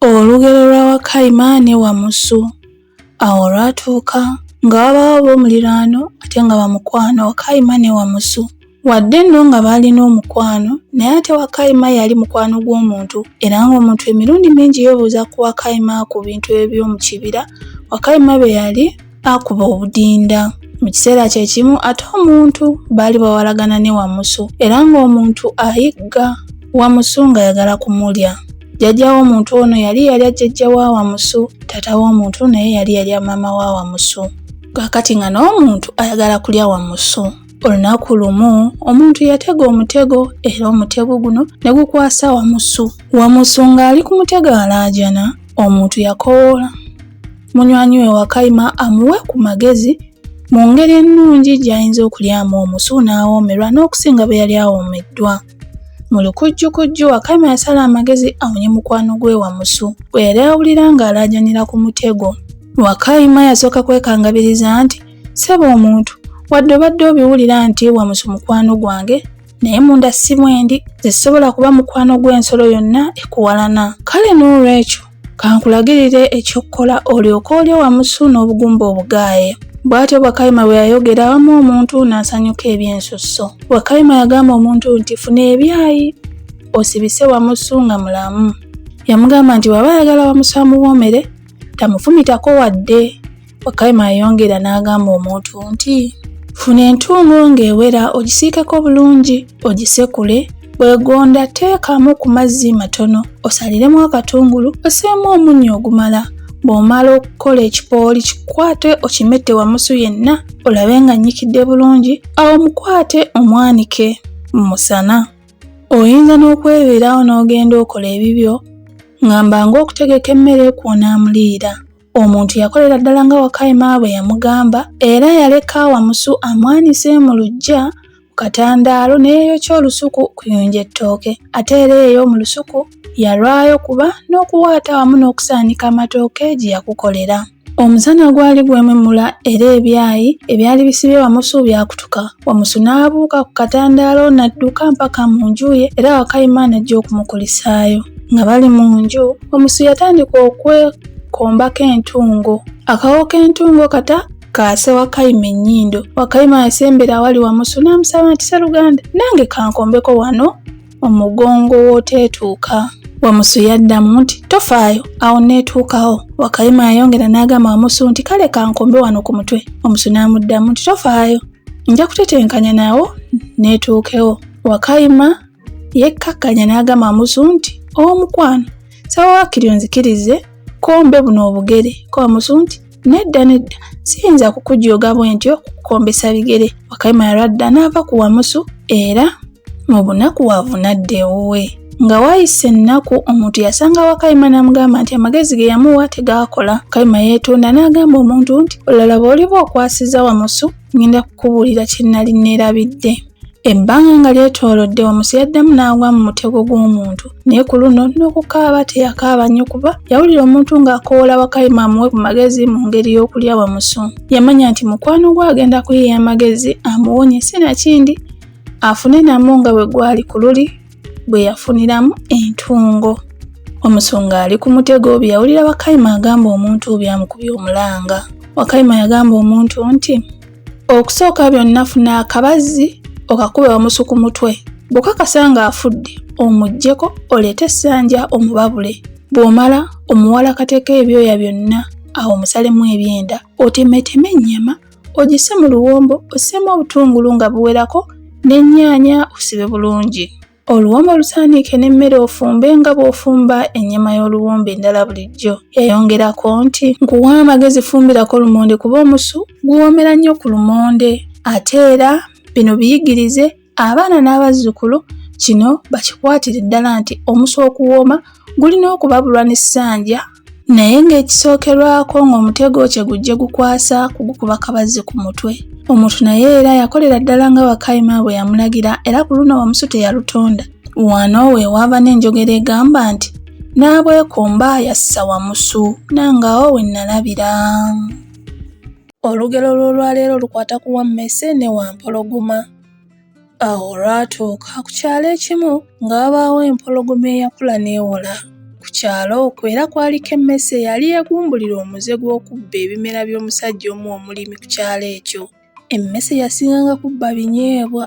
Olugero lwa Wakayima ne Wamusu. Awo olwatuuka nga wabaawo ab'omuliraano ate nga bamukwano Wakayima ne Wamusu. Wadde nno nga baalina omukwano naye ate Wakayima yali mukwano gw'omuntu era ng'omuntu emirundi mingi yeebuuza ku Wakayima ku bintu eby'omu kibira Wakayima bye yali akuba obudinda. Mu kiseera kye kimu ate omuntu baali bawalagana ne Wamusu era ng'omuntu ayigga Wamusu ng'ayagala kumulya. Jjajja w'omuntu ono yali yalya jjajja wa Wamusu, taata w'omuntu naye yali yalya maama wa Wamusu. Kaakati nga n'omuntu ayagala kulya Wamusu. Olunaku lumu omuntu yatega omutego era omutego guno ne gukwasa Wamusu. Wamusu ng'ali ku mutego alaajana, omuntu yakowoola munywanyi we Wakayima amuwe ku magezi mu ngeri ennungi gy'ayinza okulyamu omusu n'awoomerwa n'okusinga bwe yali awoomeddwa. Mu lukujjukujju Wakayima yasala amagezi awonye mukwano gwe Wamusu gwe yali awulira ng'alaajanira ku mutego. Wakayima yasooka kwekangabiriza nti, Ssebo omuntu, wadde obadde obiwulira nti Wamusu mukwano gwange, naye munda si bwendi, nze sisobola kuba mukwano gw'ensolo yonna ekuwalana. Kale n'olwekyo kankulagirire eky'okukola olyoke olye Wamusu n'obugumba obugaaye. Bw'atyo Wakayima bwe yayogera awamu omuntu n'asanyuka eby'ensusso. Wakayima yagamba omuntu nti funa ebyayi osibise Wamusu nga mulamu. Yamugamba nti bw'aba ayagala Wamusu amuwoomere tamufumitako wadde. Wakayima yayongera n'agamba omuntu nti funa entungo ng'ewera ogisiikeko bulungi ogisekule bw'egonda teekamu ku mazzi matono osaliremu akatungulu osseemu omunnyo ogumala bw'omala okukola ekipooli kikwate okimette wamusu yenna olabe nga nnyikidde bulungi awo mukwate omwanike mu musana. Oyinza n'okwebeerawo n'ogenda okola ebibyo ngamba ng'okutegeka emmere kw'onaamuliira. Omuntu yakolera ddala nga Wakayima bwe yamugamba era yaleka Wamusu amwanise mu luggya ku katandaalo ne yeeyokya olusuku okuyunja ettooke. Ate era eyo mu lusuku yalwayo kuba n'okuwaata wamu n'okusaanika amatooke gye yakukolera. Omusana gwali gwememula era ebyayi ebyali bisibye Wamusu byakutuka. Wamusu n'abuuka ku katandaalo n'adduka mpaka mu nju ye era Wakayima n'ajja okumukulisaayo. Nga bali mu nju, Wamusu yatandika okwekombako entungo. Akawo k'entungo kata kaase Wakayima ennyindo. Wakayima yasembera awali Wamusu n'amusaba nti Sseruganda nange kankombeko wano omugongo w'oteetuuka. Wamusu yaddamu nti tofaayo awo neetuukawo. Wakayima yayongera n'agamba Wamusu nti kale kankombe wano ku mutwe. Wamusu n'amuddamu nti tofaayo nja kutetenkanya nawo neetuukewo. Wakayima yekkakkanya n'agamba Wamusu nti ow'omukwano saba waakiri onzikirize kombe buno obugere. Ko Wamusu nti nedda nedda siyinza kukujooga bwentyo kukukombesa bigere. Wakayima yalwadda n'ava ku Wamusu era mu bunakuwavu n'adda ewuwe. Nga wayise ennaku omuntu yasanga Wakayima n'amugamba nti amagezi ge yamuwa tegaakola. Wakayima yeetonda n'agamba omuntu nti olulala bw'oliba okwasiza Wamusu ngenda kukubuulira kye nnali neerabidde. Ebbanga nga lyetoolodde Wamusu yaddamu n'agwa mu mutego gw'omuntu naye ku luno n'okukaaba teyakaaba nnyo kuba yawulira omuntu ng'akowoola Wakayima amuwe ku magezi mu ngeri y'okulya Wamusu. Yamanya nti mukwano gwe agenda kuyiiya amagezi amuwonye sinakindi afune namu nga bwe gwali ku luli bwe yafuniramu entungo. Omusonga ali ku mutego bye yawulira Wakayima agamba omuntu byamukubye omulanga. Wakayima yagamba omuntu nti okusooka byonna funa akabazzi okakube Wamusu ku mutwe. Bw'okakasa ng'afudde omuggyeko oleete essanja omubabule. Bw'omala omuwalakateko ebyoya byonna awo omusalemu ebyenda otemeteme ennyama ogisse mu luwombo osseemu obutungulu nga buwerako n'ennyaanya osibe bulungi. Oluwombo olusaaniike n'emmere ofumbe nga bw'ofumba ennyama y'oluwombo endala bulijjo. Yayongerako nti nkuwa amagezi fumbirako lumonde kuba omusu guwoomera nnyo ku lumonde. Ate era bino biyigirize abaana n'abazzukulu kino bakikwatire ddala nti omusu okuwooma gulina okubabulwa n'essanja naye ng'ekisookerwako ng'omutego kye gujje gukwasa kugukuba kabazzi ku mutwe. Omuntu naye era yakolera ddala nga Wakayima bwe yamulagira era ku luno Wamusu teyalutonda. Wano we waava n'enjogera egamba nti n'abwekomba yassa Wamusu nange awo we nnalabira. Olugero lw'olwaleero lukwata ku Wammese ne Wampologoma. Awo olwatuuka ku kyalo ekimu nga wabaawo empologoma eyakula n'ewola. Ku kyalo okwo era kwaliko emmese eyali yegumbulira omuze gw'okubba ebimera by'omusajja omu omulimi ku kyalo ekyo. Emmese yasinganga kubba binyeebwa.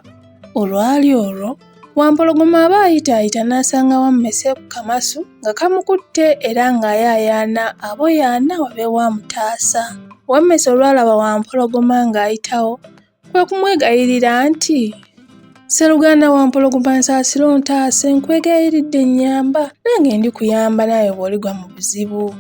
Olwali olwo, Wampologoma aba ayitaayita n'asanga Wammese ku kamasu nga kamukutte era ng'ayaayaana aboyaana wabeewo amutaasa. Wammese olwalaba Wampologoma ng'ayitawo kwe kumwegayirira nti, Sseruganda Wampologoma nsaasira ontaase nkwegayiridde nnyamba nange ndikuyamba naawe bw'oligwa mu buzibu.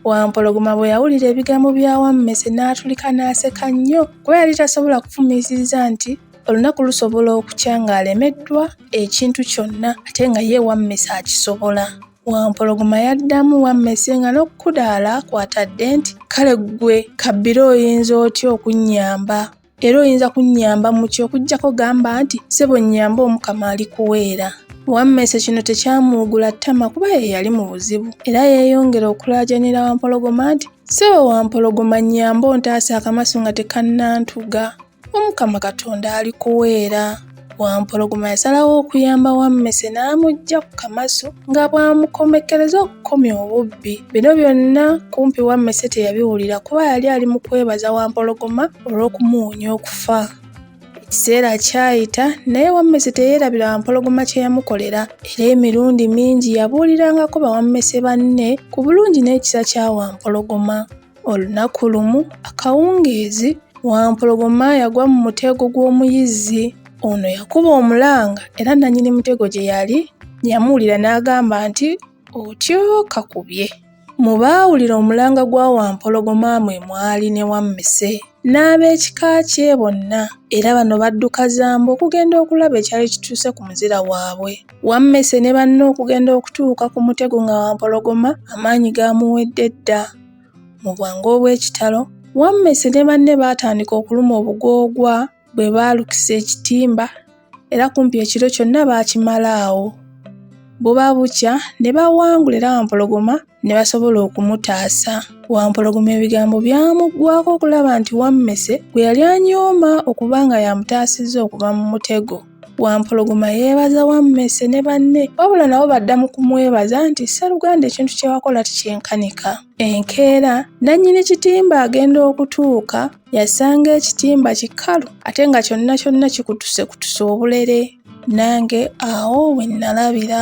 Wampologoma bwe yawulira ebigambo bya Wammese n'atulika n'aseka nnyo kuba yali tasobola kufumiitiriza nti olunaku lusobola okukya ng'alemeddwa ekintu kyonna ate nga ye Wammese akisobola. Wampologoma yaddamu Wammese nga n'okukudaala kw'atadde nti, Kale ggwe kabbira oyinza otya okunnyamba? Era oyinza kunnyamba mu ki okuggyako gamba nti, Ssebo nnyamba Omukama alikuweera. Wammese kino tekyamuwugula ttama kuba ye yali mu buzibu era yeeyongera okulaajanira Wampologoma nti, Ssebo Wampologoma nnyamba ontaase akamasu nga tekannantuga. Omukama Katonda alikuweera. Wampologoma yasalawo okuyamba Wammese n'amuggya ku kamasu nga bw'amukomekkereza okukomya obubbi. Bino byonna kumpi Wammese teyabiwulira kuba yali ali mu kwebaza Wampologoma olw'okumuwonya okufa. Ekiseera kyayita naye Wammese teyeerabira Wampologoma kye yamukolera era emirundi mingi yabuulirangako bawammese banne ku bulungi n'ekisa kya Wampologoma. Olunaku lumu akawungeezi, Wampologoma yagwa mu mutego gw'omuyizzi. Ono yakuba omulanga era nnannyini mutego gye yali yamuwulira n'agamba nti, Otyo kakubye. Mu baawulira omulanga gwa Wampologoma mwe mwali ne Wammese n'ab'ekika kye bonna era bano badduka zamba okugenda okulaba ekyali kituuse ku muzira waabwe. Wammese ne banne okugenda okutuuka ku mutego nga Wampologoma amaanyi gaamuwedde dda. Mu bwangu obw'ekitalo, Wammese ne banne baatandika okuluma obugoogwa bwe baalukisa ekitimba era kumpi ekiro kyonna baakimala awo. Buba bukya ne bawangula era Wampologoma ne basobola okumutaasa. Wampologoma ebigambo byamuggwaako okulaba nti Wammese gwe yali anyooma okuba nga y'amutaasizza okuva mu mutego. Wampologoma yeebaza Wammese ne banne wabula nabo badda mu kumwebaza nti Sseruganda ekintu kye wakola tekyenkanika. Enkeera nnannyini kitimba agenda okutuuka yasanga ekitimba kikalu ate nga kyonna kyonna kikutusekutuse obulere. Nange awo we nnalabira.